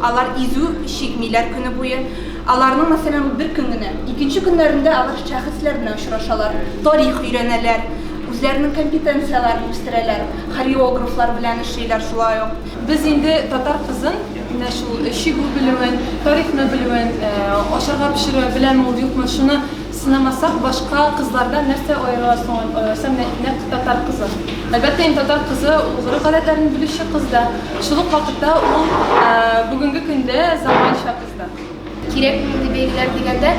Алар изү чикмиләр көне буе. Аларның, мәсәлән, ул бер көн генә. Икенче көннәрендә алар шәхесләр белән очрашалар, тарих өйрәнәләр, үзләренең компетенцияләрен үстерәләр, хореографлар белән эшлиләр шулай ук. Без инде татар кызын менә шул чигү белүен, тарихны белүен, ашарга пешерә беләме ул, юкмы, шуны сынамасак, башка кызлардан нәрсә аерыла соң алайса менә нәкъ татар кызы? Әлбәттә инде татар кызы ул гореф-гадәтләрне белүче кыз да, шул ук вакытта ул бүгенге көндә заманча кыз да. Кирәкме мондый бәйгеләр дигәндә,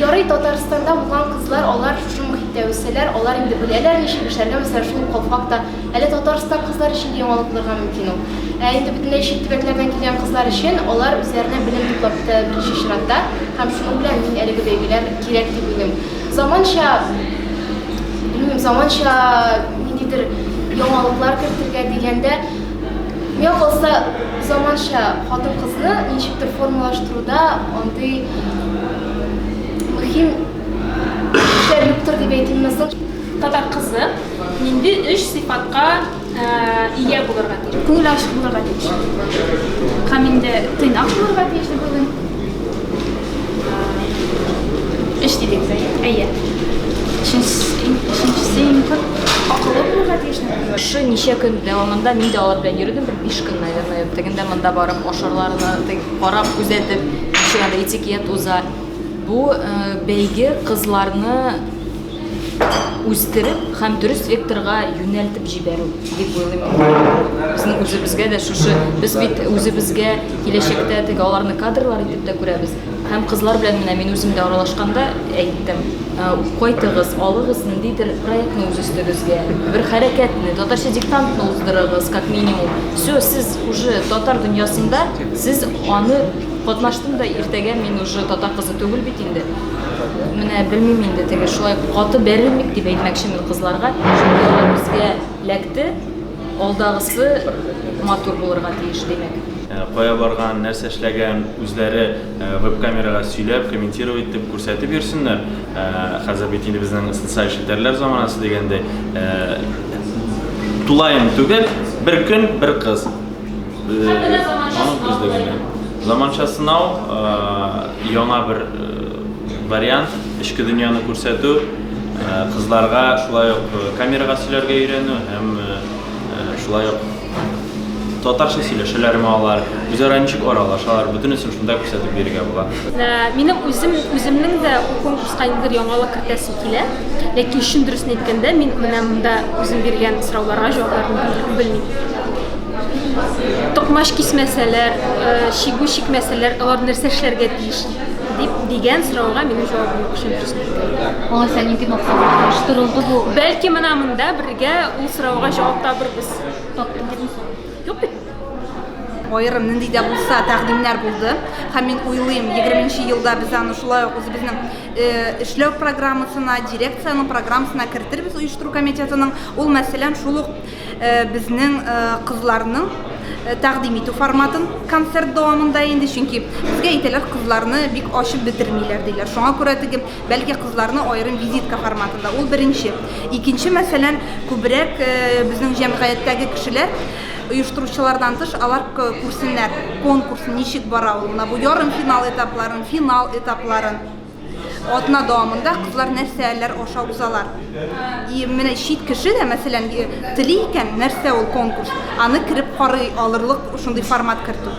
ярый Татарстанда булган кызлар, алар шушы мохиттә үсәләр, алар инде беләләр ничек эшләргә, мәсәлән, шул ук калфак та әле Татарстан кызлары өчен дә яңалык булырга мөмкин ул. Ә инде бөтенләй чит төбәкләрдән килгән кызлар өчен алар үзләренә белем туплап китәләр беренче чиратта һәм шуның белән мин әлеге бәйгеләр кирәк дип уйлыйм. Заманча, белмим, заманча ниндидер яңалыклар кертергә дигәндә, Миңа калса, заманча хатын-кызны ничектер формалаштыруда андый мөһим эшләр юктыр дип әйтимме соң? Татар кызы нинди өч сыйфатка ия булырга тиеш? Күңеле ачык булырга тиеш. Һәм инде тыйнак булырга тиеш дип уйлыйм. Өч дидегез, әйе? Әйе. Өченчесе иң күп акыллы булырга тиеш. Шушы ничә көн дәвамында мин дә алар белән йөрдем, бер 5 көн, наверное, тегендә монда барып, ашарларны карап, күзәтеп, ничек анда этикет уза. Бу э, бәйге кызларны үстереп һәм дөрес векторга юнәлтеп җибәрү дип уйлыйм. Безнең үзебезгә дә шушы, без бит үзебезгә киләчәктә теге аларны кадрлар итеп тә күрәбез. Һәм кызлар белән менә мин үзем дә аралашканда әйттем, кайтыгыз, алыгыз ниндидер проектны үз өстегезгә, бер хәрәкәтне, татарча диктантны уздырыгыз, как минимум. Все, сез уже татар дөньясында, сез аны катнаштым да иртәгә мин уже татар кызы түгел бит инде. Менә белмим инде теге шулай каты бәрелмик дип әйтмәкче мин кызларга, чөнки алар безгә ләкте, алдагысы матур булырга тиеш, димәк. Кая барган, нәрсә эшләгән, үзләре веб-камерага сөйләп, комментировать итеп, күрсәтеп йөрсеннәр. Хәзер бит инде безнең социаль челтәрләр заманасы дигәндәй, тулаем түгел, бер көн, бер кыз. Заманча сынау. Заманча сынау, яңа бер вариант, эчке дөньяны күрсәтү, кызларга шулай ук камерага сөйләргә өйрәнү һәм шулай ук татарча сөйләшәләрме алар, үзара ничек аралашалар, бөтенесен шунда күрсәтеп бирергә була. Минем үзем үземнең дә ул конкурска ниндидер яңалык кертәсем килә. Ләкин чын дөресен әйткәндә, мин менә монда үзем биргән сорауларга җавапларны белмим. Токмач кисмәсәләр, чигү чикмәсәләр, алар нәрсә эшләргә тиеш? дип дигән сорауга минем җавабым юк, чын дөресен әйткәндә. Алайса нинди максатта оештырылды бу? Бәлки менә монда бергә ул сорауга җавап табырбыз. Таптыгызмы соң? Юк бит. Аерым нинди дә булса тәкъдимнәр булды. Һәм мин уйлыйм, 20 елда без аны шулай ук үзебезнең эшләү программасына, дирекциянең программасына кертербез оештыру комитетының. Ул, мәсәлән, шул ук безнең кызларның тәкъдим итү форматын концерт дәвамында инде, чөнки безгә әйтәләр, кызларны бик ачып бетермиләр диләр. Шуңа күрә теге, бәлки кызларны аерым визитка форматында. Ул беренче. Икенче, мәсәлән, күбрәк безнең җәмгыятьтәге кешеләр оештыручылардан тыш алар күрсеннәр конкурс ничек бара ул. Менә бу ярымфинал этапларын, финал этапларын. Атна дәвамында кызлар нәрсәләр аша узалар. И менә чит кеше дә, мәсәлән, тели икән, нәрсә ул конкурс, аны кереп карый алырлык шундый формат кертү.